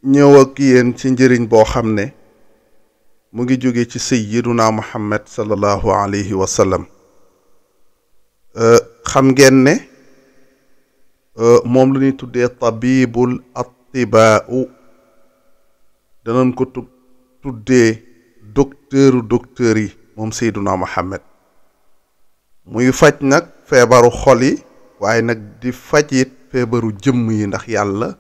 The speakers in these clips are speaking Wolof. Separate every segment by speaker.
Speaker 1: ñëw ak yéen ci njëriñ boo xam ne mu ngi jóge ci sayyiduna Muhammad sallallahu alayhi wa sallam xam ngeen ne moom lu ñuy tuddee tabibul attibaau danañ ko tuddee docteur yi moom sayyiduna Muhammad muy faj nag feebaru xol yi waaye nag di faj it feebaru jëmm yi ndax yàlla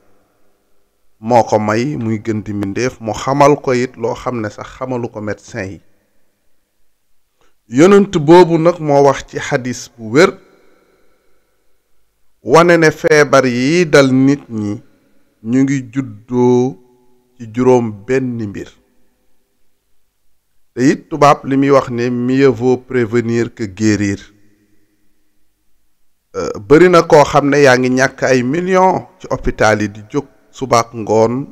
Speaker 1: moo ko may muy gën di mbindeef mu xamal ko it loo xam ne sax xamalu ko médecin yi yonent boobu nag moo wax ci xadis bu wér wane ne feebar yi dal nit ñi ñu ngi juddoo ci juróom benn mbir te it tubaab li muy wax ne mieux vaut prévenir que guérir bari na koo xam ne yaa ngi ñàkk ay millions ci hôpital yi di jóg subaak ngoon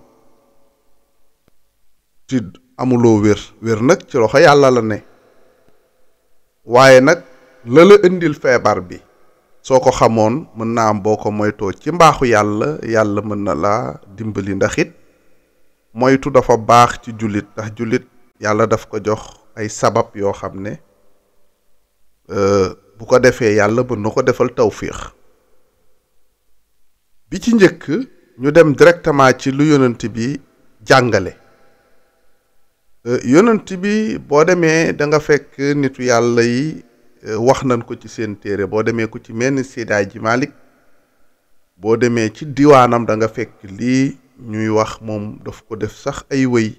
Speaker 1: ci amuloo wér nag ci loxo yàlla la ne waaye nag la indil feebar bi soo ko xamoon mën na am boo ko moytoo ci mbaaxu yàlla mën na laa dimbali ndax it moytu dafa baax ci jullit ndax jullit yàlla daf ko jox ay sabab yoo xam ne bu ko defee yàlla mën na ko defal tawfiix bi ci njëkk ñu dem directement ci lu yonent bi jàngale yonent bi boo demee da nga fekk nitu yàlla yi wax nañ ko ci seen téere boo demee ku ci mel ni Seydi Hadji Malick boo demee ci diwaanam da nga fekk lii ñuy wax moom daf ko def sax ay wëy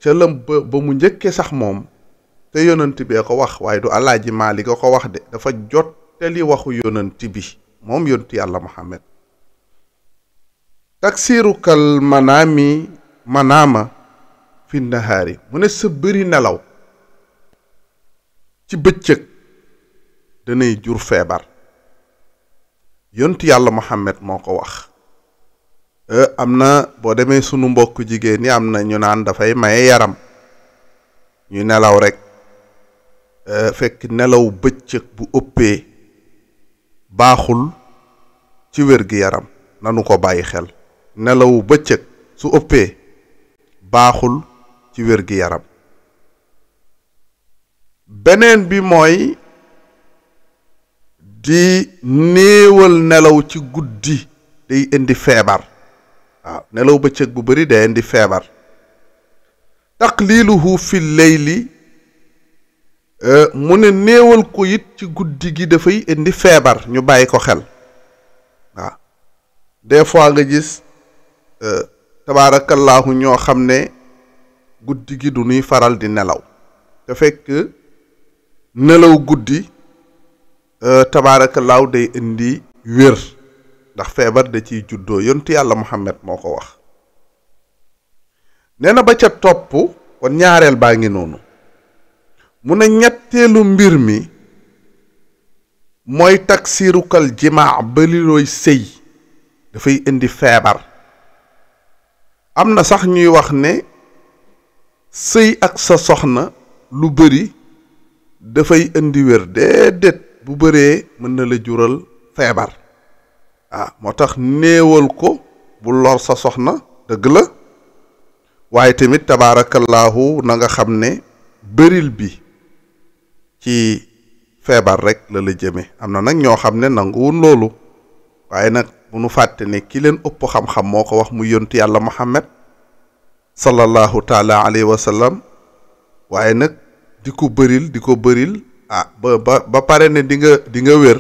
Speaker 1: ca lam ba mu njëkkee sax moom te yonent bee ko wax waaye du Alaaji Malick a ko wax de dafa jottali waxu yonent bi moom yonent yàlla Muhammad taksirukal manaama fi nahaari mu ne sa bëri nelaw ci bëccëg danay jur feebar yonent yàlla Muhammad moo ko wax am na boo demee sunu mbokk jigéen ñi am na ñu naan dafay maye yaram ñu nelaw rek fekk nelaw bëccëg bu ëppee baaxul ci wér-gi-yaram nanu ko bàyyi xel nelawu bëccëg su ëppee baaxul ci wér-gi-yaram beneen bi mooy di néewal nelaw ci guddi day indi feebar waaw nelaw bëccëg bu bari day indi feebar taqliluhu fi leyli mu ne néewal ko it ci guddi gi dafay indi feebar ñu bàyyi ko xel waaw des fois nga gis tabaarakallaahu ñoo xam ne guddi gi du ñuy faral di nelaw te fekk nelaw guddi tabaarakallaahu day indi wér ndax feebar da ciy juddoo yontu yàlla Muhammad moo ko wax nee na ba ca topp kon ñaareel baa ngi noonu mu ne ñetteelu mbir mi mooy taksirukal jimaa balilooy sëy dafay indi feebar am na sax ñuy wax ne sëy ak sa soxna lu bari dafay indi wér déedéet bu bëree mën na la jural feebar moo tax néewal ko bu lor sa soxna dëgg la waaye tamit tabaarakallaahu na nga xam ne bëril bi ci feebar rek la jëme am na nag ñoo xam ne nanguwun loolu waaye nag bu nu fàtte ne ki leen ëpp xam-xam moo ko wax mu yontu yàlla Muhammad sallallahu taala alayhi wa sallam waaye nag di ko bëril ba pare ne di nga wér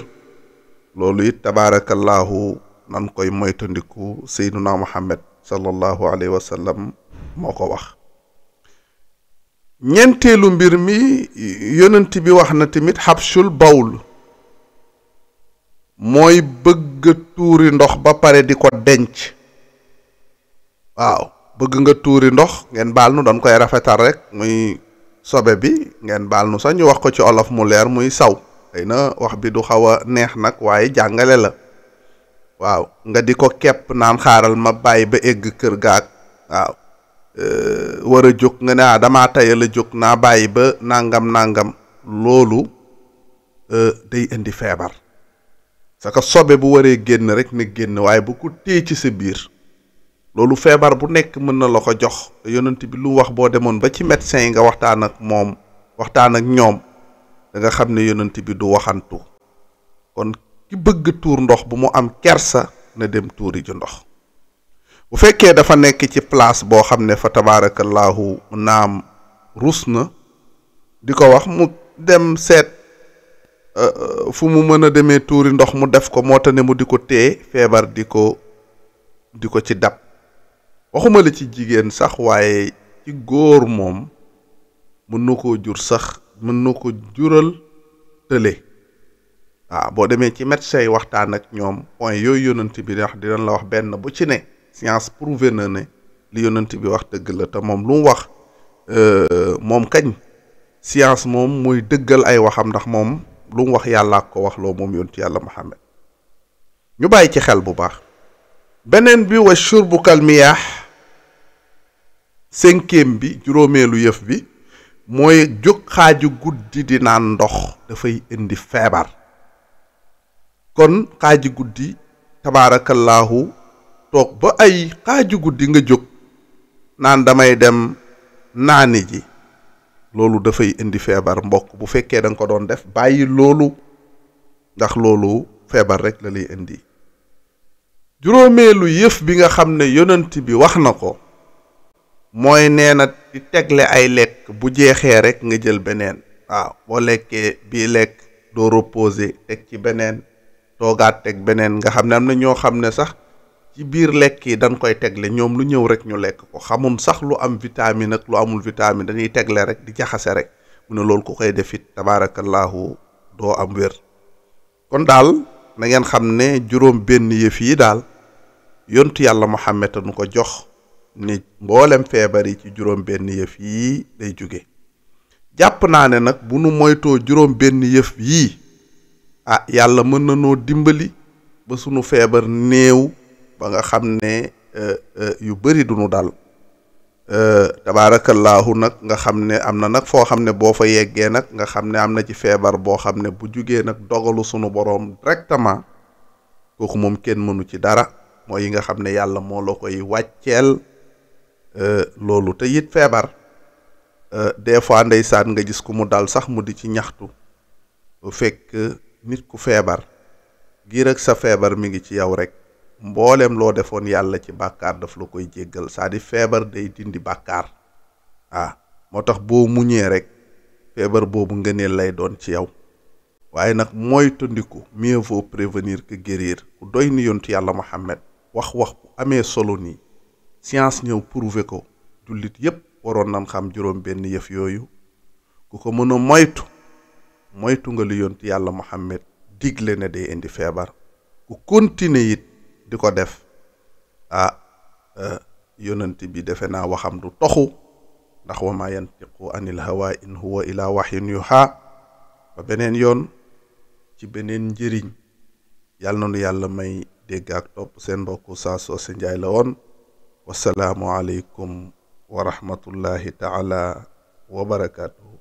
Speaker 1: loolu it tabaarakallaahu nan koy moytandiku sayyiduna Muhammad sallallahu alayhi wa sallam moo ko wax ñeenteelu mbir mi yonent bi wax na tamit xabsul bawl mooy bëgg tuuri ndox ba pare di ko denc waaw bëgg nga tuuri ndox ngeen baal nu doon koy rafetal rek muy sobe bi ngeen baal nu sax ñu wax ko ci olof mu leer muy saw xëy na wax bi du xaw a neex nag waaye jàngale la waaw nga di ko kepp naan xaaral ma bàyyi ba egg kër gaag waaw war a jóg nga ne damaa tayal a jóg naa bàyyi ba nangam loolu day indi feebar parce que sobe bu waree génn rek na génn waaye bu ko téye ci sa biir loolu feebar bu nekk mën na la ko jox yonent bi lu wax boo demoon ba ci médecin yi nga waxtaan ak moom waxtaan ak ñoom da nga xam ne yonent bi du waxantu kon ki bëgg tuur ndox bu mu am kersa na dem tuuri ju ndox bu fekkee dafa nekk ci place boo xam ne fa tabaarakallaahu naam rus na di ko wax mu dem seet fu mu mën a demee tuuri ndox mu def ko moo tax ne mu di ko téye feebar di ko ci dab waxuma la ci jigéen sax waaye ci góor moom mën na koo jur sax mën na ko jural tële waaw boo demee ci médecin yi waxtaan ak ñoom point yooyu yonent bi wax dinañ la wax benn bu ci ne science prouvé na ne li yonent bi wax dëgg la te moom lu mu wax moom kañ science moom mooy dëggal ay waxam ndax moom lu mu wax yàllaa ko wax loo moom yonent yàlla Muhammad ñu bàyyi ci xel bu baax beneen bi wa shurbu kal miyaax 5e bi juróomeelu yëf bi mooy jóg xaaju guddi di naan ndox dafay indi feebar kon xaaju guddi tabaarakallaahu toog ba ay xaaju guddi nga jóg naan damay dem naani ji loolu dafay indi feebar mbokk bu fekkee da nga ko doon def bàyyi loolu ndax loolu feebar rek la lay indi juróomeelu yëf bi nga xam ne yonent bi wax na ko mooy nee na di tegle ay lekk bu jeexee rek nga jël beneen waaw boo lekkee bii lekk doo reposer teg ci beneen toogaat teg beneen nga xam ne am na ñoo xam ne sax ci biir lekk yi dañ koy tegle ñoom lu ñëw rek ñu lekk ko xamul sax lu am vitamine ak lu amul vitamine dañuy tegle rek di jaxase rek mu ne loolu ku koy def it tabaarakallaahu doo am wér kon daal na ngeen xam ne juróom benn yëf yi daal yontu yàlla Muhammad nu ko jox ni mboolem feebar yi ci juróom benn yëf yii day jóge jàpp naa ne nag bu nu moytoo juróom benn yëf yii yàlla mën na noo dimbali ba sunu feebar néew ba nga xam ne yu bari du nu dal tabaarakallaahu nag nga xam ne am na nag foo xam ne boo fa yeggee nag nga xam ne am na ci feebar boo xam ne bu jugee nag dogalu sunu boroom directement kooku moom kenn mënu ci dara mooy yi nga xam ne yàlla moo la koy wàcceel loolu te it feebar des fois ndeysaan nga gis ku mu dal sax mu di ci ñaxtu bu fekk nit ku feebar gi rek sa feebar mi ngi ci yow rek mboolem loo defoon yàlla ci bàkkaar daf la koy jéggal c'est-à-dire feebar day dindi bàkkaar moo tax boo muñee rek feebar boobu ngëneel lay doon ci yow waaye nag mooy tondiku mieux vaut prévenir que guérir ku doy ni yontu yàlla Muhammad wax bu amee solo nii science ñëw prouver ko jullit yépp waroon nan xam juróom benn yëf yooyu ku ko mën a moytu nga li yontu yàlla Muhammad digle ne day indi feebar ku continuer it di ko def yonent bi defe naa waxam du toxu ndax wa ma yantiqu anil hawa in huwa ila wahyun yuha ba beneen yoon ci beneen njëriñ yàlla na nu yàlla may dégg ak topp seen mbokku Saa Soose Njaay la woon wasalaamu aleykum wa rahmatullahi taala wa barakaatuhu